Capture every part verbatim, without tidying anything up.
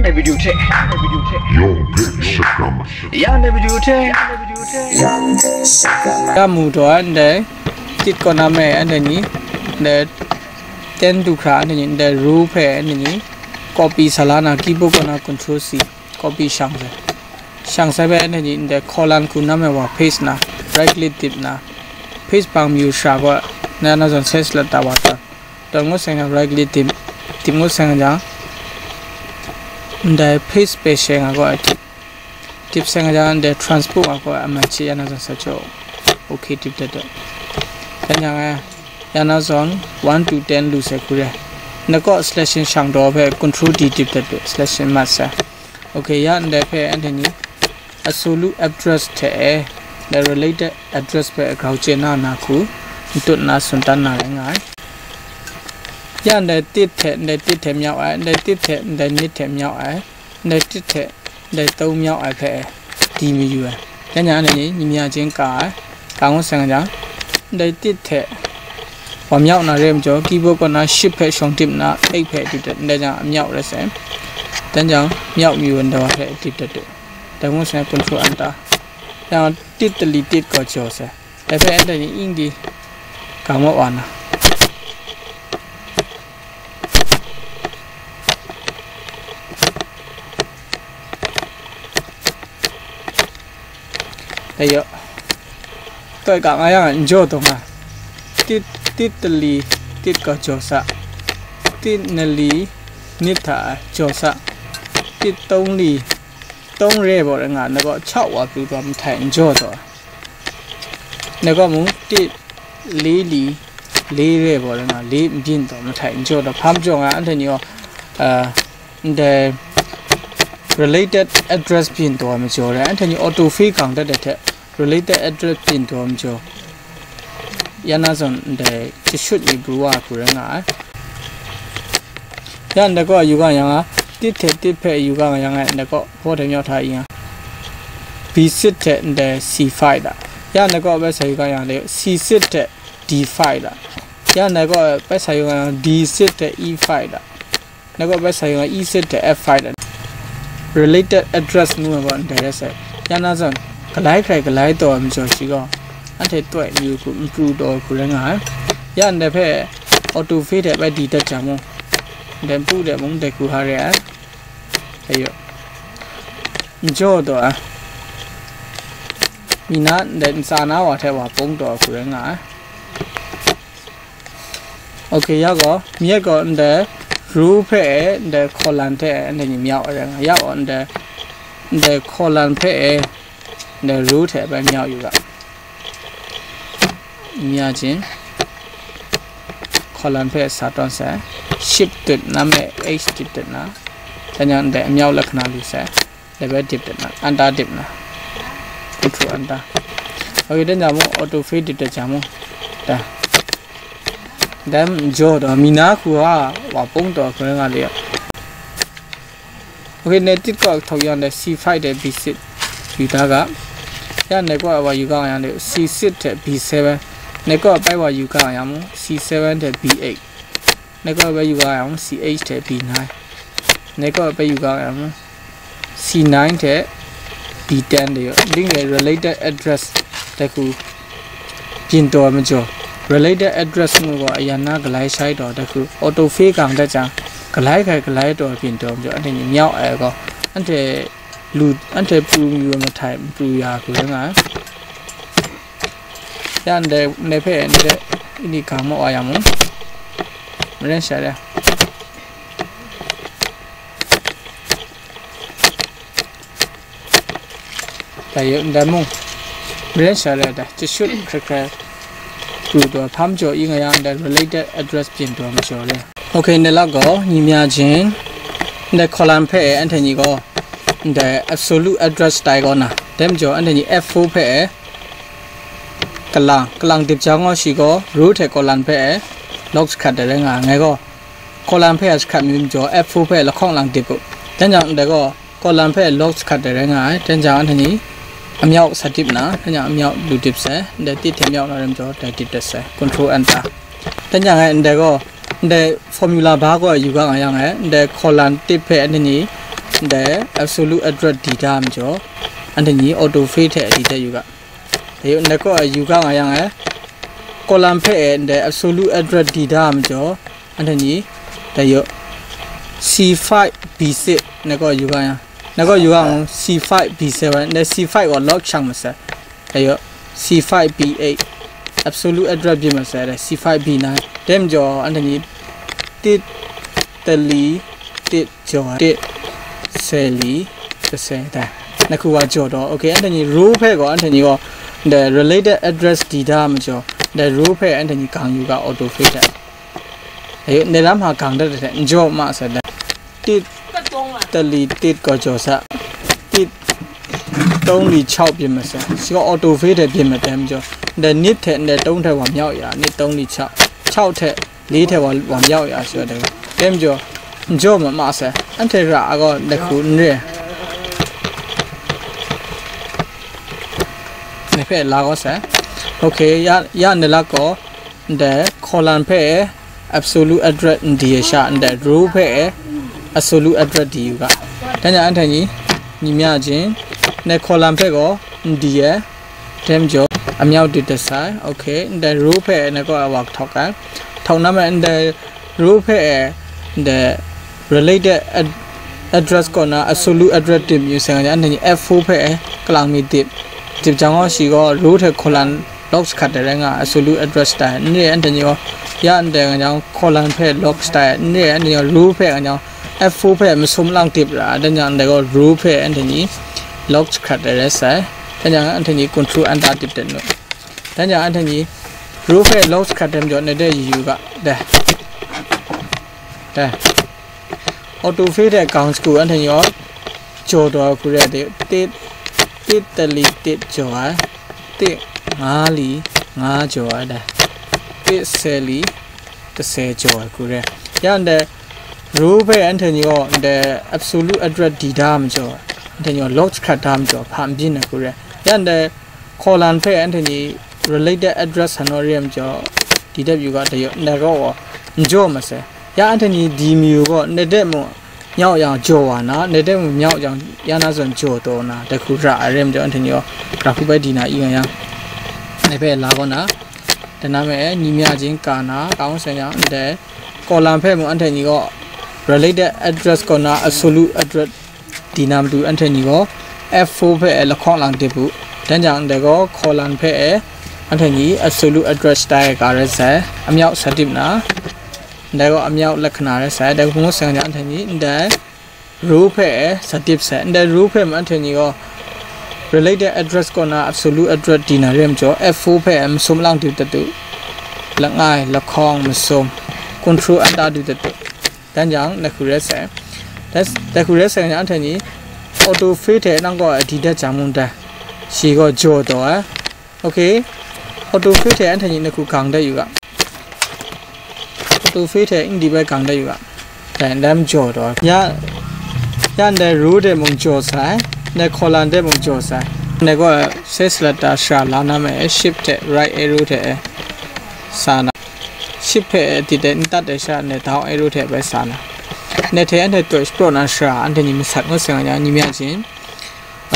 ในวิดีโอเทคในวิดีโอเทค Young Big Shakam. ยาในวิดีโอเทค ရမူတော့ and then တစ်ကောနာမဲ့ and then ဒီ ten ဒုခရာ and then ဒီ row ဖဲ and then copy ဆလာနာ keyboard ကနာ control C copy ရှောင်စဲ ရှောင်စဲပဲ and then ဒီ column ခုနမဲဝါ paste နာ right click တစ်နာ paste ပင်မယူရှာကနာနာဇွန် search လတာဝါတာ တော့ငုတ်ဆိုင်က right click တစ်တစ်ငုတ်ဆိုင်ကကြောင့်ဒီ paste ပဲရှင်းကကောအတစ်တစ်ဆိုင်ကကြောင့်ဒီ transport ကကောအမှန်ချေရနာဇွန်ဆက်ချုပ် okay တစ်တဲ့တဲ့တညာကရနာဇွန် one to ten လူဆက်ခုရဲနကော selection ရှောင်တော့ဖဲ control D တစ်တဲ့တဲ့ selection mask okay ရန်ဒီဖဲ and then အ solo address ထဲဒီ related address ဖဲအကောက်ကျနာနာခုတွတ်နာစွန်တန်းနာလည်းငါရန်ဒီတစ်ထဲဒီတစ်ထဲမြောက်အဲဒီတစ်ထဲဒီနှစ်ထဲမြောက်အဲဒီတစ်ထဲဒီသုံးမြောက်အဲဖဲဒီမယူအဲတညာနေညီမြချင်းကာအဲကာငုတ်ဆိုင်ကကြောင့်ဒီတစ်ထဲပမြောက်နာရဲမကျော် keyboard ကနာ shift ဖဲရှောင်တစ်နာအိတ်ဖဲဒီတဲ့ဒီကြောင့်အမြောက်ရဲစဲတညာမြောက်မြူတော့ဖဲဒီတဲ့ တန်ဖိုးဆိုင် control enter ဒါတစ်တလီတစ်ကောကျော်စဲဒါဖဲ enter ရင်အင်းဒီကမောက်အာနာတယော့တော့ကငါရအောင်ကြောတော့ငါတစ်တစ်တလီတစ်ကောကျော်စတစ်နလီနှစ်ထါကျော်စတစ်သုံးလီသုံးရဲပေါ်တဲ့ငါငါက6ဝါပြူတော့မထိုင်ကြောတော့ငါကမူတစ်လေးလီလေးရဲပေါ်တဲ့ငါလေးပြင်းတော့မထိုင်ကြောတော့ဖမ်းကြောငါအဲ့တညောအာဒီ related address ပြင်းတော့မကြောတဲ့အဲ့တညော auto fill ကောင်တက်တဲ့ထက် related address ပြင်းတော့မကြောရနာစွန်တဲ့ချွတ်ညီဘရူဝါကူရငါ ရန်တကောယူကရန်ကတစ်ထဲတစ်ဖဲယူကရန်ကတကောဖော်တယ်မြောက်ထားရန် B six ထဲတဲ့ C five တာရန်တကောပဲဆယ်ယူကရန်တဲ့ C six ထဲ D five တာရန်တကောပဲဆယ်ယူကရန် D six ထဲ E five တာတကောပဲဆယ်ယူကရန် E six ထဲ F five တာ related address နူဘောန်တယ်ဆက်ရန်နာစွန်ကလိုက်ခရိုင်ကလိုက်တော်မကျော်ရှိကောအဲ့ထဲတွေ့ယူကူမပူတော့ကူရငါရန်တဲ့ဖဲ auto fill တဲ့ပဲဒီတက်ကြမို့ ဒဲပူဒဲမုံဒဲကူဟာရဲအဲယောကြောတော့မီနာဒဲစာနာဝါထဲဝါပုံတော့ကူရငါ okay ရကောမီးကောဒဲ row ဖဲဒဲ column ထဲဒဲညီမြောက်ရဲငါရကောဒဲဒဲ column ဖဲဒဲ row ထဲပဲမြောက်ယူက မြင်ချင်း column ဖဲစာတွန်းဆက် shift တစ်နာမဲ H တစ်တစ်နာတညာတဲ့အမြောက်လက္ခဏာလူဆက် level တစ်တစ်နာ enter တစ်နာ control enter okay တညာမို့ auto fill တစ်တညာမို့ဒါဒါကြောတော့မီနာခုဟာဟိုပုံတော့ခွင့်ကလေး okay နေတစ်ကောက်ထောက်ရတဲ့ C five တဲ့ B six ယူတာကရနေကောအဝါယူကောင်းရတဲ့ C six တဲ့ B seven နေကောအပိုက်ဝါယူကောင်းရမို့ C seven တဲ့ B eight နေကောပဲယူကောင်းရမို့ C eight တဲ့ B nine နေကောပဲယူကောင်းရမို့ C nine တဲ့ B ten တဲ့ရော link ရဲ့ related address တခုပြင်တော်မကျော် related address မျိုးကအရန်နာကလိုက်ဆိုင်တော်တခု auto fill ကောင်တကြကလိုက်ခဲကလိုက်တော်ပြင်တော်မကျော်အဲ့ဒီမြောက်အဲကောအဲ့ဒီလူအဲ့ဒီပူမျိုးမထိုင်ပူရာကိုငါရန်တဲ့နေဖဲ့တဲ့ဒီကောင်မအရမို့မရန်ရှာတယ် တယုံတမုံရင်းရှာတဲ့တချွတ်ခရခရပူတော့ဖမ်းကြော်အင်းငရမ်းတဲ့ related address ပြင်တော်မကျော်လဲ okay နဲ့လောက်ကောညီများချင်းတဲ့ column ဖဲ့အဲအန်ထညီကောတဲ့ absolute address တိုင်ကောနာတဲမကျော်အန်ထညီ F four ဖဲ့အဲကလန်ကလန်တစ်ချောင်းရှိကော row ထဲ column ဖဲ့အဲ lock ခတ်တဲ့ငါငယ်ကော column ဖဲ့အဲ ခတ်မျိုးမကျော် F four ဖဲ့အဲလခေါင်လန်တစ်ကိုတဲကြောင့်တဲ့ကော column ဖဲ့ lock ခတ်တယ်ငါတဲကြောင့်အထင်ကြီးအမြောက်စာတစ်နာတဲကြောင့်အမြောက်လူတစ်ဆက်တဲ့တစ်ထဲမြောက်လာတယ်မကျော်တဲ့တစ်တစ်ဆက် control enter တဲကြောင့်ငါတဲ့ကောတဲ့ formula ဘာကောယူကငါရငါတဲ့ column တစ်ဖဲ့အထင်ကြီး ndai absolute address di da majaw, anhte ni auto fill hte di dat yu ga. Dayu ndai kaw yu ga nga yang e, column hpe e ndai absolute address di da majaw, anhte ni dayu C five B six ndai kaw yu ga yang, ndai kaw yu ga yang C five B seven, ndai C five gaw log shang masai. Dayu C five B eight absolute address byin masai, dai C five B nine. Dai majaw anhte ni tit tali tit jaw tit seli kase dai. Ndai hku wa jaw daw. Okay, anhte ni row hpe gaw, anhte ni gaw ndai related address di da majaw, ndai row hpe anhte ni gang yu ga auto fill hte. Dayu ndai lam hta gang dat hte n jaw ma sai dai. Tit tali tit gaw jaw sa. Tit tong li chau byin masai. Shi gaw auto fill hte byin ma dai majaw, ndai nit hte ndai tong hte wa myau ya, nit tong li chau, chau hte li hte wa, wa myau ya shi wa dai. Dai majaw, n jaw ma ma sai. Anhte ra a gaw ndai hku n re. Ndai hpe la gaw sai. Okay, ya, ya ndai lak gaw, ndai column hpe e absolute address n di ai sha, ndai row hpe e absolute address di yu ga. Dan yang anhte ni, ni mya jin, ndai column hpe gaw n di ai, dai majaw, amyau dit dat sai. Okay, ndai row hpe e ndai kaw wa htawk ai. Htawk na me ndai row hpe e ndai related ad-, address kaw na absolute address dip yu sai nga, anhte ni F four hpe e kalang mi dip. Dip jang gaw shi gaw row hte column log hkrat ai rai nga, absolute address tai n re, anhte ni gaw ya ndai nga jang column hpe log tai n re, anhte ni gaw row hpe nga jang F four hpe masum lang dip ra, dan jang ndai gaw row hpe anhte ni log hkrat ai rai sai. Dan jang anhte ni control enter dip dat nu. Dan jang anhte ni row hpe log hkrat ai majaw ndai de yu yu ga. Dai. Dai. Auto fill hte gang shagu anhte ni gaw jaw daw ai hku re ai, tit, tit tali tit jaw ai, tit nga li nga jaw ai dai, tit se li kase jaw ai hku re. Ya ndai row hpe anhte ni gaw ndai absolute address di da majaw, anhte ni gaw log hkrat da majaw, hpa n byin ai hku re. Ya ndai column hpe anhte ni related address sa naw re ai majaw, D W ga dayu ndai gaw n jaw masai. Ya anhte ni di mayu gaw, ndai de mung myau yang jaw wa na, ndai de mung myau yang ya na zawn jaw taw na, dai hku ra ai re ai majaw, anhte ni gaw, ra hku bai di na i nga yang, ndai hpe la gaw na, dan na me e, ni mya jin ka na, ka ngu sai yang, ndai column hpe mung anhte ni gaw, related address kaw na, absolute address di na matu anhte ni gaw F four hpe e lahkawng lang dip u. Dan jang ndai gaw column hpe e anhte ni absolute address tai ai ga rai sai, amyau sa dip na, ndai gaw amyau lakhana rai sai, dai hku ngu sai nga jang anhte ni ndai row hpe e sa dip sai, ndai row hpe mung anhte ni gaw related address kaw na absolute address di na re ai majaw F four hpe e masum lang dip dat u, langai, lahkawng, masum, control enter dip dat u. Dan jang, ndai hku rai sai. Dai, dai hku rai sai nga anhte ni, auto fill hte nang gaw di dat jang mung dai, shi gaw jaw taw ai. Okay. Auto fill hte anhte ni ndai hku gang dat yu ga. Auto fill hte n di bai gang dat yu ga. Dai, ndai mung jaw taw ai. Ya, ya ndai row de mung jaw sai, ndai column de mung jaw sai. Ndai gaw sai selector shara la na me, shift hte right arrow hte sa na. Shift hpe di de n tat ai sha, ndai down arrow hte bai sa na. Ndai hte anhte taw shapraw na shara, anhte ni masat ngu sai nga jang, ni mya jin.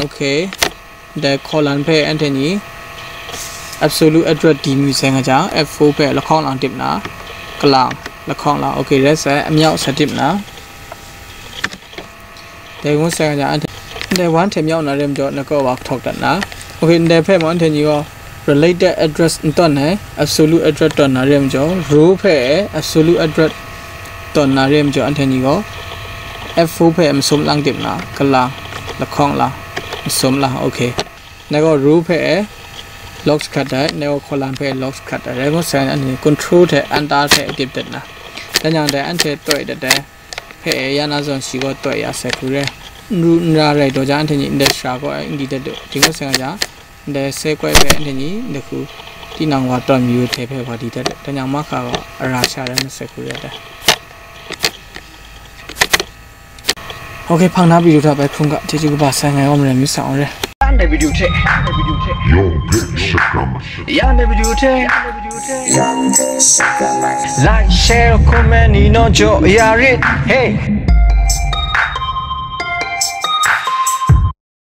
Okay. Ndai column hpe anhte ni absolute address di mayu sai nga jang, F four hpe lahkawng lang dip na, kalang, lahkawng lang. Okay, rai sai, amyau sa dip na. Dai ngu sai nga jang, anhte ndai one hte myau na re ai majaw, ndai kaw wa htawk dat na. Okay, ndai hpe mung anhte ni gaw related address n tawn ai, absolute address tawn na re ai majaw, row hpe e absolute address tawn na re ai majaw, anhte ni gaw F four hpe masum lang dip na, kalang, lahkawng lang, masum lang, okay. Ndai gaw row hpe e log hkrat ai, ndai gaw column hpe log hkrat ai, rai ngu sai nga jang, anhte ni control hte enter hte dip dat na. Dan jang dai anhte taw dat ai hpe e ya na zawn shi gaw taw ya sai hku re. N ru n ra rai taw jang, anhte ni ndai shara gaw n di dat u. Dai ngu sai nga jang, ndai sai koi hpe anhte ni ndai hku tinang wa tawn mayu hte hpe wa di dat u. Dan jang mahka gaw ara sha rai masai hku re ai. Okay, hpang na video hta bai hkrung ga, chyeju kaba sai, ngai Awmaran Misa Awng re. Yan dai video hte, yan dai video hte, yawng hpe shakram. Yan dai video hte, yan dai video hte, like, share, comment ni naw jaw ya rit. Hey.